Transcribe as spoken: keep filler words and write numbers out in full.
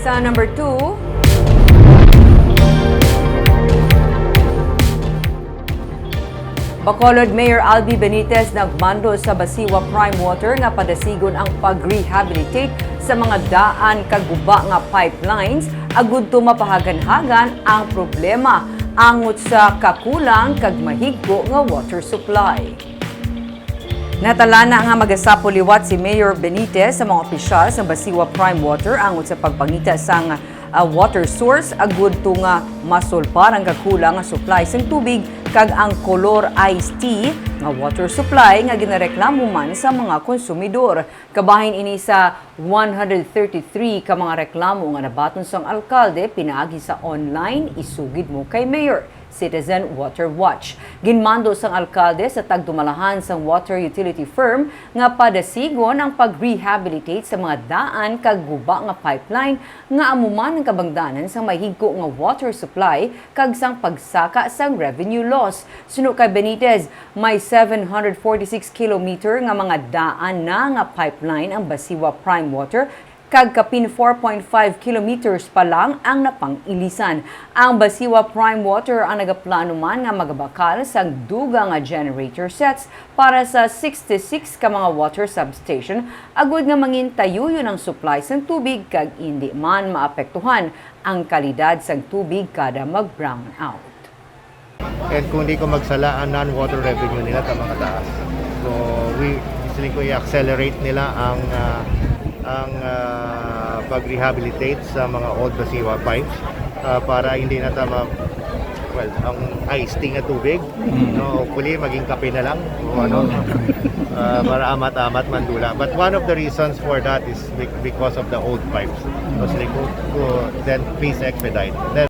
Sa number two, Bacolod Mayor Albi Benitez nagmando sa Basiwa Prime Water nga padasigon ang pag-rehabilitate sa mga daan kag guba nga pipelines agud to mapahaganhagan ang problema angot sa kakulang kag mahigko nga water supply. Natalana nga magasapol liwat si Mayor Benitez sa mga opisyal sa Basiwa Prime Water angot sa pagpangita sang, ah, water source agud to nga masulpar ang kakulang nga supply sang tubig kag ang kolor iced tea nga water supply nga ginareklamo man sa mga konsumidor. Kabahin ini sa one hundred thirty-three ka mga reklamo nga nabaton sang alkalde pinaagi sa online Isugid Mo Kay Mayor, Citizen Water Watch. Ginmando sang alkalde sa tagdumalahan sang water utility firm nga padasigon ang pag-rehabilitate sa mga daan kag guba nga pipeline nga amo man ang kabangdanan sang mahigko nga water supply kag sang pagsaka sang revenue loss. Suno kay Benitez, may seven hundred forty-six kilometer nga mga daan na nga pipeline ang Basiwa Prime Water, kag kapin four point five kilometers pa lang ang napang-ilisan. Ang Basiwa Prime Water ang nagaplano man nga magabakal sang dugang nga generator sets para sa sixty-six ka mga water substation, agud nga mangin tayuyon ang supply sang tubig kag indi man maapektuhan ang kalidad sang tubig kada mag-brownout. And kung di ko magsala, ang non-water revenue nila ta mga taas. So, we, gusto ko i-accelerate nila ang ah, ang ah, pag-rehabilitate sa mga old Basiwa pipes ah, para hindi na ta ma well, ang iced tea nga tubig, no, hopefully maging kape na lang o ano, ah, para amat-amat mandula. But one of the reasons for that is bec- because of the old pipes. Gusto ko, ko then please expedite. Then